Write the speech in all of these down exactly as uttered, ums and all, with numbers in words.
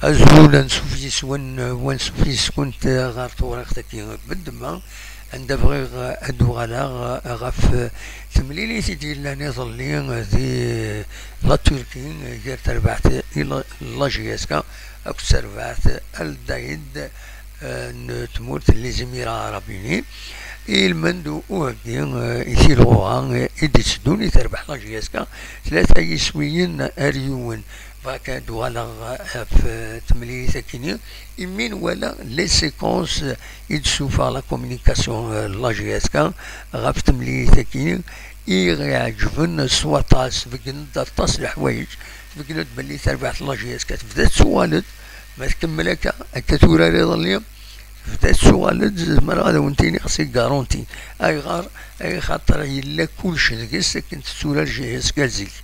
Azul, ansuf yes-wen, wansuf yes-kunt ɣer tewriqt-agi n ddemma, anda bɣiɣ ad d-uɣaleɣ ɣef temlilit i d-yellan iḍelli di la Turquie gar terbaɛt i la, la J S K akked terbaɛt Al Daid, eh, n tmurt n les Émirats Arabes Unis. I lmend uheggi, eh, i tilɣuɣa, eh, i d-itteddun i terbeḥ la J S K tlata yiswiyen ar yiwen. Bɣiɣ kan ad d-uɣaleɣ ɣef temlilit-agi-nni, imi nwala les séquences i d-tessufeɣ la communication, eh, la J S K ɣef temlilit-agi-nni, i ɣ-iɛeǧben s waṭas, tbeggnen-d aṭas n leḥwayeǧ, tbeggnen-d belli terbaɛt la J S K tebda tettuɣal-d, ma tkemmel akka, akka turar iḍelli, tebda tettuɣal-d, zemreɣ ad awen-t-iniɣ c'est garanti. Ayɣer? Ay xaṭer yella kullec deg-s akken tetturar J S K zik.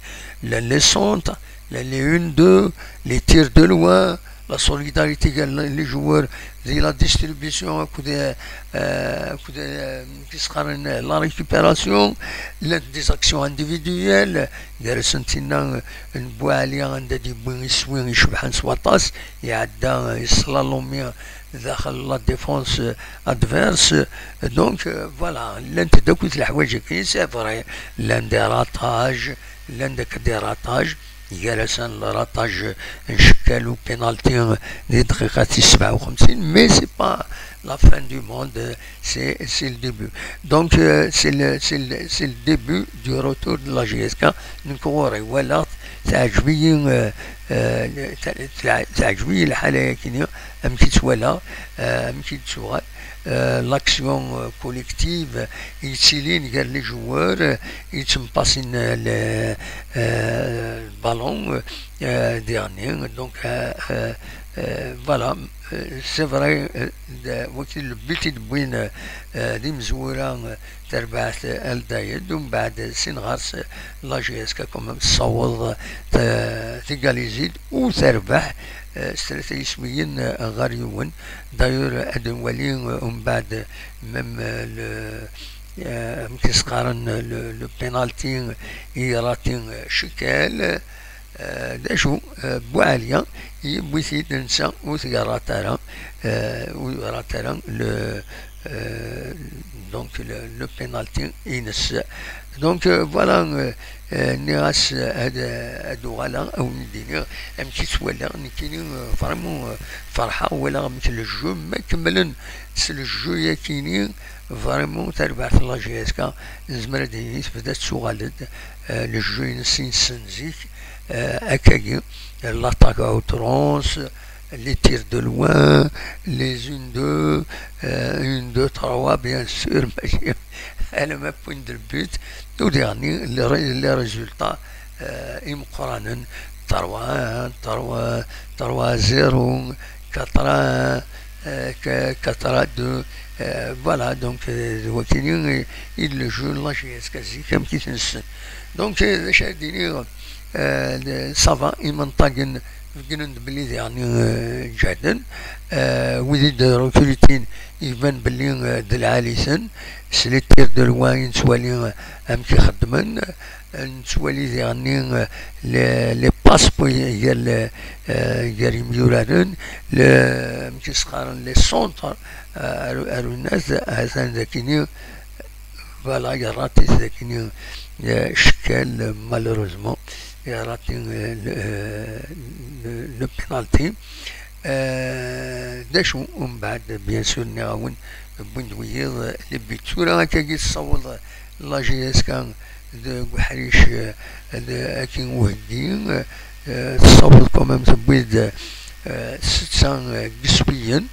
Llan les centres, llan les un deux, les tirs de loin, la solidarité gar les joueurs, di la distribution akked, euh, akked, euh, kis qqaren, la récupération, llant des actions individuelles, gar-asent tinna n Buɛli anda d-yewwi iswi icebḥen s waṭas, iɛedda, euh, yeslalumi daxel la défense, euh, adverse. Donc, euh, voilà, llant-d akkit leḥwayeǧ-agi, c'est vrai, llan des ratages, llan-d akka des ratages, gar-asen le ratage n Cekal u penalty di dqiqa tis sebɛa u xemsin, mais c'est pas la fin du monde, c'est, c'est le début. Donc, euh, c'est le, c'est le, c'est le début du retour de la J S K. Nekk ɣur-i walaɣ-t, teɛǧeb-iyi, euh, euh, te-, te-, teɛǧeb-iyi lḥala-agi-nni, amek i tt-walaɣ, euh, amek i d-tuɣal, euh, l'action, euh, collective, euh, yettilin gar les joueurs, euh, yettempassin, euh, le, euh, le ballon, euh, euh, diɣenni. Donc, euh, euh, euh, voilà, euh, c'est vrai, euh, d-, wagi le but i d-wwin, euh, d imezwura, euh, terbaɛt Al Daid, umbeɛd sin ɣer-s la J S K quand même tessaweḍ, euh, tegalizi-d u terbeḥ, euh, s tlata yiswiyen, euh, ɣer yiwen. D'ailleurs, ad nwali, euh, umbeɛd même, euh, le, euh, amek i s-qqaren, le, le penalty i irati, euh, Cekal, euh, d acu, euh, Buɛaliya yewwi-t-id netta ur t-yerrat ara, euh, ur yerrat ara le, euh, donc le, le penalty-ines. Donc, euh, voilà, euh, euh, nniɣ-as, euh, ad, ad uɣaleɣ, ad wen-d-iniɣ amek i tt-walaɣ nekkini, euh, vraiment, euh, ferḥeɣ, walaɣ amek le jeu, ma kemmlen s le jeu-yakini, vraiment, terbaɛt la J S K, nezmer ad d-nini tebda tettuɣal-d, euh, le jeu-ines i nessen zik, euh, akkagi, l'attaque à outrance, les tirs de loin, les un deux, euh, un deux trois, bien sûr, mačči alamma point de but, u diɣenni, les ré-, les résultats, euh, imeqqranen, trois un, trois, trois zéro, quatre un, euh, que-, quatre deux, euh, voilà, donc, euh, d wakini i, i d le jeu n la J S K zik, amek i t-nessen. Donc, euh, d acu ara d-iniɣ, euh, de-, ça va, imenṭagen beggnen-d belli diɣenni, euh, ǧehden, euh, wid i d-rekrutin iban belli, euh, d lɛali-ten, s les tirs de loin i nettwali, euh, amek i xeddmen, euh, nettwali diɣenni, euh, les, les passes pour gar le, euh, gar yimyuraren, le, amek i s-qqaren, les centres, euh, ar, ar unat, atan dakini, voilà, yerra-t-id dakini, euh, Cekal, malheureusement, yerra-t-id, euh, le, euh, le, le penalty. Euh, d acu, umbeɛd, bien sûr, nniɣ-awen, wwin-d wiyiḍ, euh, les buts. Tura akkagi tessaweḍ la J S K deg uḥric, euh, d-, akin uheggi, euh, tessaweḍ quand même tewwi-d, euh, setta, euh, n yiswiyen,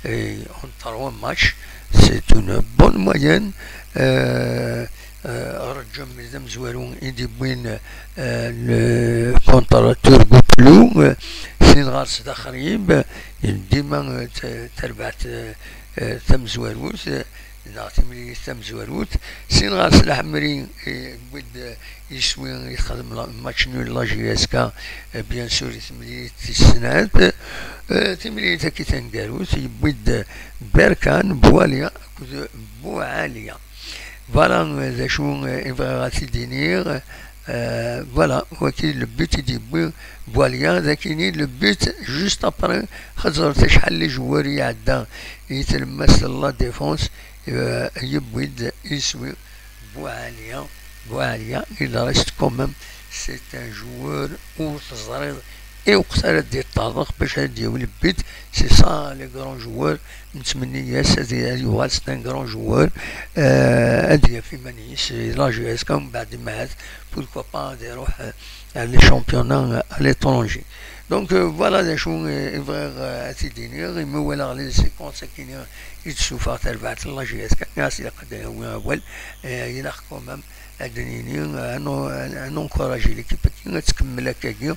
et en trois matchs, c'est une bonne moyenne. Euh, euh, Rǧem d amezwaru i d-yewwin, euh, le contre Turgutlu, euh, sin ɣer-s d axrib, dima, euh, t-, terbaɛt, euh, euh, tamezwarut, euh, neɣ timlilit tamezwarut, sin ɣer-s Lḥemri, euh, yewwi-d, euh, iswi i texdem la-, match nul la J S K, euh, bien sûr, i temlilit tis snat. Euh, timlilit-agi taneggarut, yewwi-d Berkan, Bwalia akked Buɛaliya. Voilà, euh, d acu, euh, i bɣiɣ ad t-id-iniɣ, Euh, voilà, waki le but i d-yewwi Boualia, d akini le but juste après, xaṭer acḥal n joueurs i iɛedda i tlemmast n la défense, euh, yewwi-d iswi Boualia. Boualia, il reste quand même, c'est un joueur ur teẓriḍ i weqt ara d-yeṭṭerḍeq bac ad d-yawi le but. C'est ça les grands joueurs. Nettmenni-as ad, ad yuɣal c'est un grand joueur, euh, ad yaf iman-is la J S K, mbeɛd imahat, pourquoi pas ad iruḥ, euh, à les championnats, euh, à l'étranger. Donc, euh, voilà d acu, euh, i bɣiɣ, euh, ad t-id-iniɣ, imi walaɣ les séquences akini i d-tessufeɣ terbaɛt n la J S K, nniɣ-as ilaq ad d-yawi awal, euh, ilaq quand même ad d-nini, euh, ad n-, ad nencouragi l'équipe-agi ad tkemmel akkagi,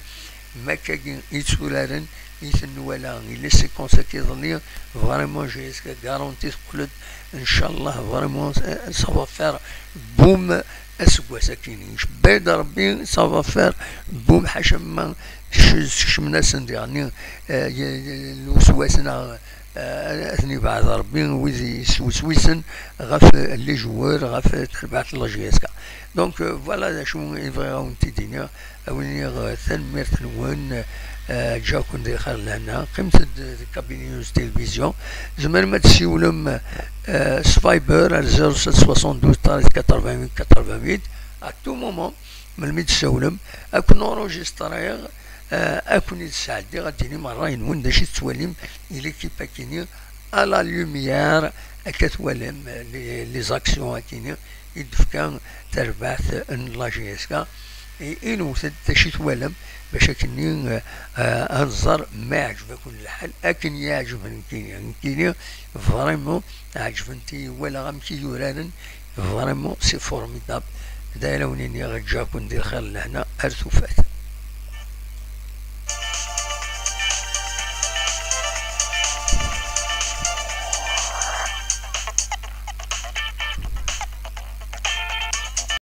ma akkagi i tturaren, i ten-nwala, i les séquences-agi iḍelli, vraiment, J S K garanti teqqel-d, ncallah, vraiment, ça va faire boum aseggas-agi. Icebba-d Rebbi, ça va faire boum, ḥaca ma sekcmen-asen diɣen, euh, y-, y-, lweswas neɣ, euh, ad ten-ibɛed Rebbi, wid yesweswisen ɣef les joueurs, ɣef terbaɛt n la J S K. Donc, euh, voilà d acu i bɣiɣ ad wen-t-id-iniɣ, ad wen-iniɣ, euh, tanemmirt-nwen, euh, ǧǧiɣ-ken di lxir lehna, qqimet-d di Kabylie News Télévision, tzemrem ad d-tessiwlem, euh, s Viber ar zéro sept soixante-douze treize quatre-vingt-huit quatre-vingt-huit, à tout moment, melmi d-tessawlem, ad ken-enregistriɣ, euh, ad ken-id-sɛeddiɣ, ad d-tinim ṛṛay-nwen, d acu i tettwalim i l'équipe-agi-ni, à la lumière, akka twalam, euh, les, les actions-agi-ni i d-tefka terbaɛt n la J S K, i, i newwet-d d acu i twalam, bac akken-nni, euh, euh, ad nẓer ma iɛǧeb-aken lḥal, akken i yi-iɛǧeb nekkini. Nekkini, vraiment, ɛeǧbent-iyi, walaɣ amek i uraren, vraiment, c'est formidable. D ayen ara wen-iniɣ, ǧǧiɣ-ken di lxir lehna, ar tufat.